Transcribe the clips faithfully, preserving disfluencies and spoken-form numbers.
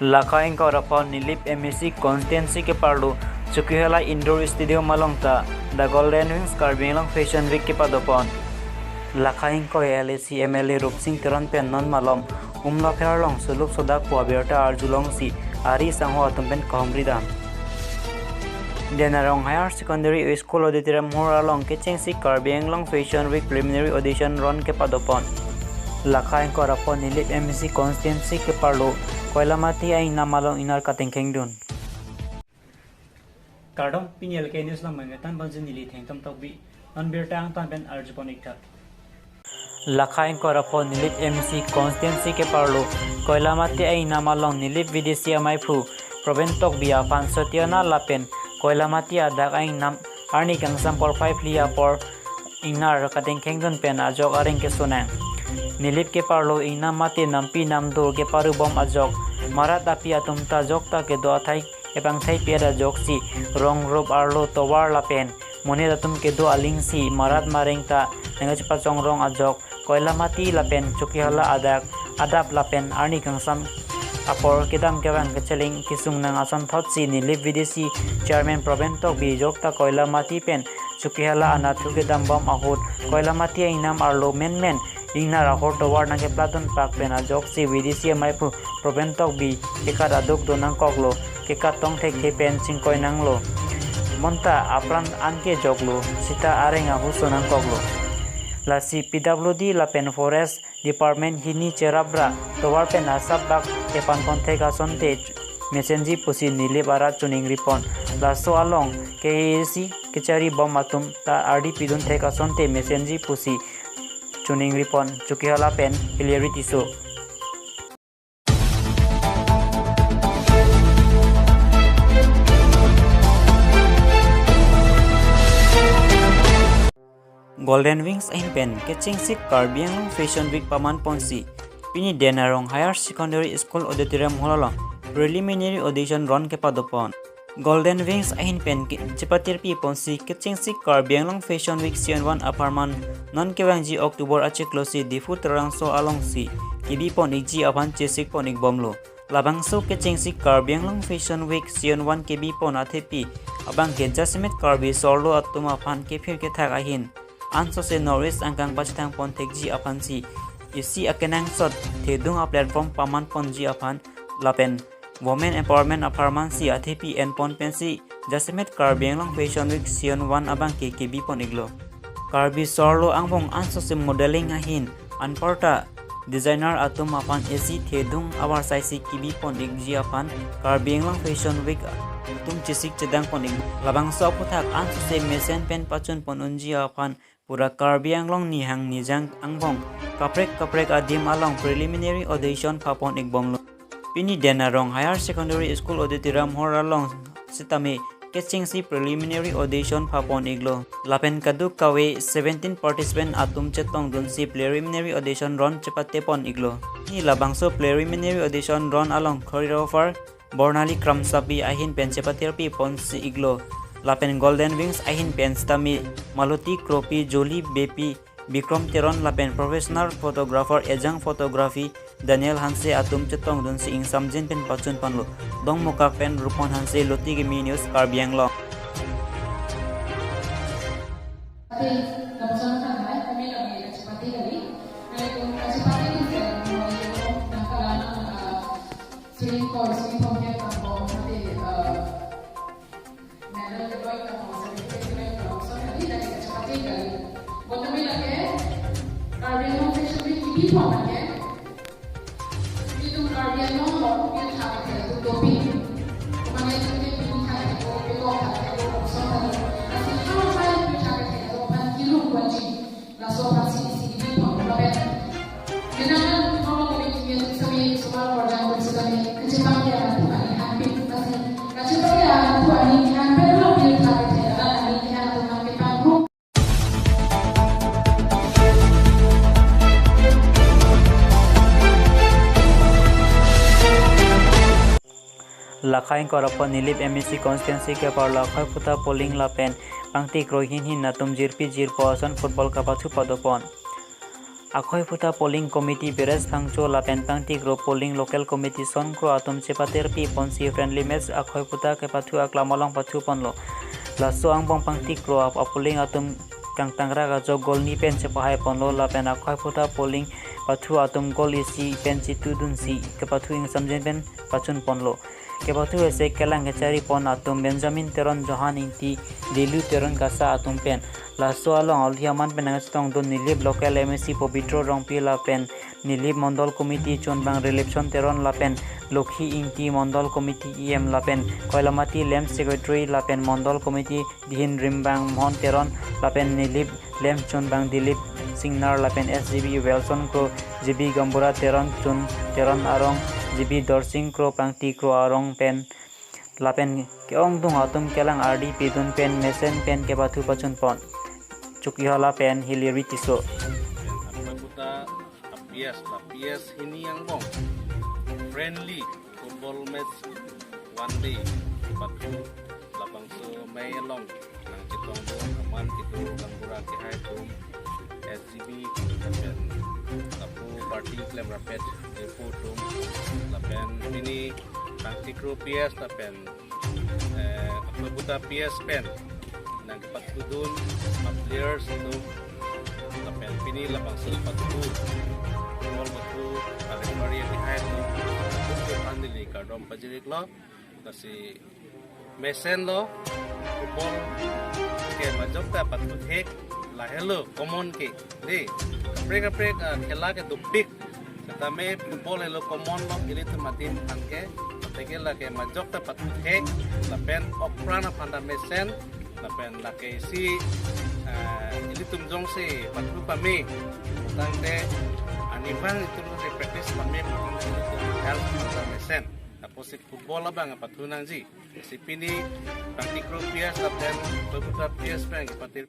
Lakha ingkoi ra pho Nilip M A C constituency keparlo Chokihola Indoor Stadium along ta The Golden Wings Karbi Anglong Fashion Week kepadopon. Lakha ingkoi L A C M L A Rupsing Teron pen non malom Umlapher along sulup sodak pu abirta arjulongsi ari sangho atum pen kahumri dam. Denarong Higher Secondary School Auditorium Hall along kechengsi Karbi Anglong Fashion Week Preliminary Audition Round kepadopon. Lakha ingkoi ra pho Nilip M A C constituency keparlo Koilamati a-ingnam along ingnar katengkhengdun. Kardom, pini L K News along mengketan ponsi neli Thengtom Tokbi, non birta angtan pen arjupon iktha. Lakha ingkoi ra pho Nilip M A C constituency keparlo Koilamati a-ingnam along Nilip V D C amaiphu Proben Tokbi aphan Sotiana lapen Koilamati adak a-ingnam arni kangsam porphai phli apor ingnar katengkhengdun pen ajok areng keso nang. Nilip keparlo ingnam mate nampi namdo keparubom ajok marat api atum ta jokta kedo athai kepangthai pi-et ajoksi rong rup arlo tovar lapen monit atum kedo alingsi marat mareng ta nangkachepachongrong ajok Koilamati lapen Chokihola adak adap lapen arni kangsam apor kedam kevang kecheleng kesung nang asonthotsi Nilip V D C Chairman Proben Tokbi jokta Koilamati pen Chokihola anatthu kedambom ahut Koilamati a-ingnam arlo menmen ingnar ahor tovar nangkepladun pak pen ajoksi V D C amaiphu Proben Tokbi kekat aduk do nangkoklo, kekat tong thekthe pen chingkoi nanglo. Bonta apran anke joklo, sita areng ahuso nangkoklo. Lasi P W D lapen Forest Department hini cherapra tovar pen asap bak kepanpon thek asonte mesenji pusi Nilip arat choningripon. Laso along K A A C kecharibom atum ta ardi pidun thek asonte mesenji pusi choningripon. Chokihola pen Hilary Tisso. Golden Wings ahin pen kechengsi Karbi Anglong Fashion Week pamanponsi pini Denarong Higher Secondary School Auditorium Hall along Preliminary Audition Round kepadopon. Golden Wings ahin pen ke-, chepatirpiponsi kechengsi Karbi Anglong Fashion Week Season one apharman non kevangji October achiklosi Diphu Tarangso alongsi kebipon ikji aphan chesikpon ikbomlo. Labangso kechengsi Karbi Anglong Fashion Week Season one kebipon athepi abangke jasemet Karbi sorlo atum aphan kephir kethak ahin ansose North East angkang pachethangpon thekji aphansi isi akenangsot thedung a-platform pamanponji aphan lapen women empowerment apharmansi athepi enpon pensi jasemet Karbi Anglong Fashion Week Season one abangke kebipon iklo. Karbi sorlo angbong ansose modeling ahin anparta designer atum aphan isi thedung avarsaisi kebipon ikji aphan Karbi Anglong Fashion Week atum chesik chedangpon ik. Labangso aphuthak ansose mesen pen pachunpon unji aphan pura Karbi Anglong nihang nijang angbong kaprek kaprek adim along preliminary audition phapon ikbomlo. Pini Denarong Higher Secondary School Auditorium Hall along sitame kechengsi preliminary audition phapon iklo. Lapen kadokave seventeen participant atum chetongdunsi preliminary audition round chepatepon iklo. Pini labangso preliminary audition round along choreographer Bornali Kramsapi ahin pen chepatirpiponsi iklo. Lapen Golden Wings ahin pen sitame Maloti Kropi, Joli Beypi, Bikrom Teron lapen professional photographer Ejang Photography Daniel Hanse atum chetongdunsi ingsamjin pen pachunponlo. Dongmukak pen Rupon Hanse, Loti Kimi News, Karbi Anglong. Ate, lapuson kan hai, kami lagi kachepate kali. Kami kachepate kan, kami nangkalang, ah, swimming pool, swimming pool ke, ah, medal kedoi ta, certificate kedoi ta, lapuson kali, lagi kachepate kali. Bonta kami lagi, Karbi Anglong Fashion Week kebipon lagi. Itum Karbi Anglong along pirthe kethe atum dopik. Mane itum ke pini tha ke ko, pekok tha ke ko, lapuson tha. Lasi halapai pirthe kethe atum aphan kelun vanji. Laso aphansi isi kebipon lapen. Menang an thong lo kami kimi atum sitame, osomar korjang atum sitame, kachepangke atum ani hanpik. Lasi kachepangke atum ani hanpik lo pirthe kethe atum ani hanpik atum hanpik pangrum. Lakha ingkoi ra pho Nilip M A C constituency keparlo Akhoiphutta polling lapen pangti kroi hin hin atum jirpi jirpo ason football kapathu padopon. Akhoi Phuta Polling Committee Beres Phangcho lapen Pangtikro Polling Local Committee Sonkro atum chepaterpi ponsi friendly match Akhoi Phuta kepathu aklam along pathu ponlo. Laso angbong Pangtikro ap-, apolling atum kangtangrak ajok goal ni pen chepahai ponlo lapen Akhoi Phuta polling pathu atum goal isi pen chitudunsi kepathu ingsamjin pen pachun ponlo. Kepathu ese kelang kechari pon atum Benjamin Teron, Johan Ingti, Delu Teron kasa atum pen. Laso along aluhi aman pen nangchetongdun Nilip local M A C Pobitro Rongpi lapen Nilip Mondol Committee chunbang Rilipson Teron lapen Lokhi Ingti, Mondol Committee E M lapen Koilamati L A M P Secretary lapen Mondol Committee Dihin Rimbang Mohon Teron lapen Nilip L A M P chunbang Dilip Singnar lapen S G B Wilson Kro, G B Gambura Teron, Chun Teron arong, G B Dorsing Kro, Pangtikro arong pen lapen ke-ongdung atum kelang ardi pidun pen mesen pen kepathu pachun pon. Chokihola pen Hilary Tisso. Akhoi Phuta P S la P S hini angbong friendly football match one day pathu labangso amei along nangchetongdun aman kedo Gambura kehai atum S G B lapen lapu party klemrappet Depo atum lapen pini Pangtikro P S lapen eh, Akhoi Phuta P S pen nangkepathudun a-players atum lapen pini labangso pathu ball pathu a-referee kehai atum atum ke aphan neli kardom pajiriklo. Lasi mesen lo, football ke majok ta pathu thek, lahelo common ke. Dei, kaprek kaprek, ah, khela ke dopik. Setame football helo common lo, ilitum adim aphan ke, teke lake majok ta pathu thek, lapen okpran aphan ta mesen, lapen lake isi, ah, ilitum jongsi pathu pame, tangte arnivang itum si practice pame, tangte ilitum health aphan ta mesen. Apotsi football abang pathu nangji. Si pini Pangtikro P S lapen Akhoi Phuta P S pen kepatir.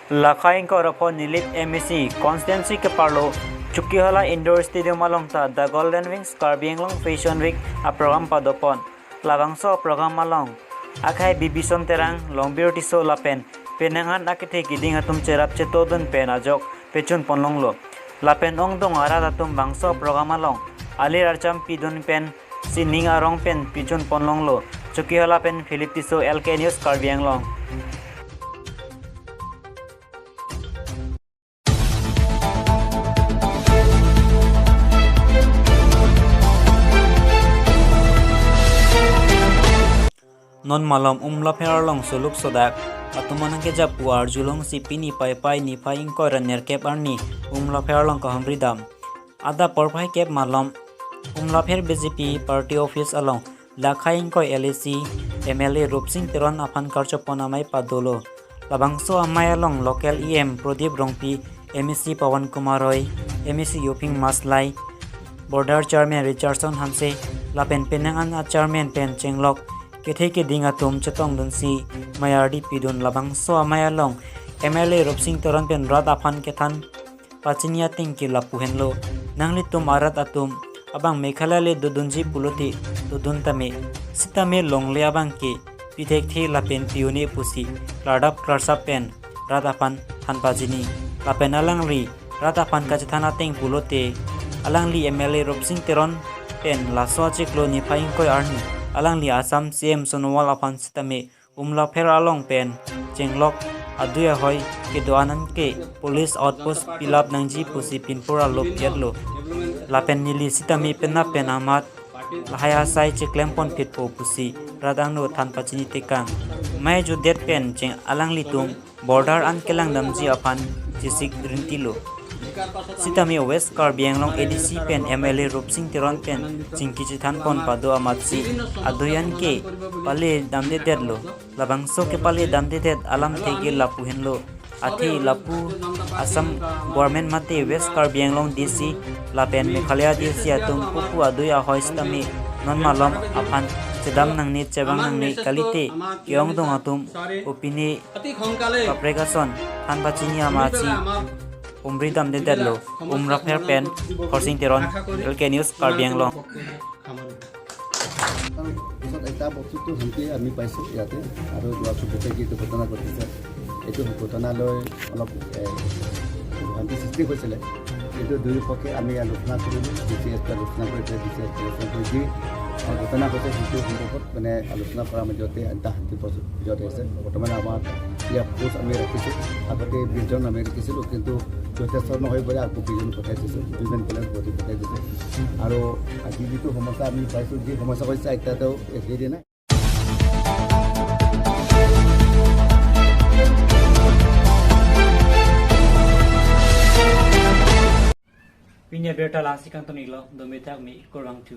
Lakha ingkoi ra pho Nilip M A C constituency keparlo Chokihola Indoor Stadium along ta The Golden Wings Karbi Anglong Fashion Week a-program padopon. Labangso program along akhai Bibison Terang, Longbir Tisso lapen penang an akethe keding atum cherap chetongdun pen ajok pachun ponlonglo. Lapen ongdung arat atum bangso program along alir archam pidun pen sining arong pen pachun ponlonglo. Chokihola pen Philip Tisso, L K News Karbi Anglong. Non malom Umlapher along suluk sodak atum anang kejapu arjulongsi pini Paipai niphai ingkoi ra nerkep arni Umlapher along kahumri dam. Adap porphai kep malom Umlapher B J P party office along lakha ingkoi L A C M L A Rupsing Teron aphan karchopon amei padolo. Labangso amei along local E M Prodip Rongpi, M A C Pawan Kumar Roy, M A C Yoping Maslai, Border Chairman Richardson Hanse, lapen penang an a-chairman pen chenglok kethe keding atum chetongdunsi mei ardi pidun. Labangso amei along M L A Rupsing Teron pen rat aphan kethan pachini ateng ke lapu henlo. Nanglitum arat atum abang Meghalaya le dodunji pulote dodun tame. Sitame longle abang ke pithekthe lapen pi-un-e pusi klardap klarsap pen rat aphan than pachini. Lapen alangli rat aphan kachethan ateng pulote alangli M L A Rupsing Teron pen laso achiklo niphai ingkoi arni alangli Assam C M Sonowal aphan sitame Umlapher along pen chenglok adui ahoi kedo-an anke police outpost pilap nangji pusi pinpur alop piatlo. Lapen neli sitame penap pen amat lahai asai cheklem pon phitpo pusi rat angno than pachini tekang. Mei jutdet pen cheng alanglitum border an kelang damji aphan chesik rintilo. Sitame West Karbi Anglong A D C pen M L A Rupsing Teron pen chingki chethan pon pado amatsi adui anke pale damdedetlo. Labangso kepale damdedet alamthe ke lapu henlo. Athe lapu Assam government mate West Karbi Anglong D C lapen Meghalaya D C atum pupu adui ahoi sitame non malom aphan chedam nangne chevang nangne kalite ke-ongdung atum opine kaprek ason than pachini amatsi humri damdedetlo. Umlapher pen Khorsing Teron, L K News Karbi Anglong. পিছত এটা বস্তুটো শান্তি আমি পাইছোঁ ইয়াতে। আৰু যোৱা চুবুৰীয়া যিটো ঘটনা ঘটিছে, এইটো ঘটনালৈ অলপ, এ, অশান্তি সৃষ্টি হৈছিলে, কিন্তু দুয়োপক্ষে আমি আলোচনা কৰিলোঁ। ডি চি এছ পি আলোচনা কৰিছে, ডি চি এছ পি আলোচনা কৰি যি, এ, ঘটনা ঘটে, সেইটো সম্পৰ্কত মানে আলোচনা কৰাৰ মাজতে এটা শান্তি প্ৰস্তুত হৈছে। বৰ্তমান আমাৰ ইয়াত ফ'ৰ্চ আমি ৰাখিছোঁ, আগতে বিশজন আমি ৰাখিছিলোঁ, কিন্তু যথেষ্ট নহয় বুলি আকৌ বিশজন পঠাই দিছোঁ, দুজন পুলিচ বডি পঠাই দিছোঁ। আৰু আজি যিটো সমস্যা আমি পাইছোঁ, যি সমস্যা হৈছে এতিয়াতো হেৰি নাই। Pini abirta la-ansi kangton-iklo, dome thak me kurvangthu.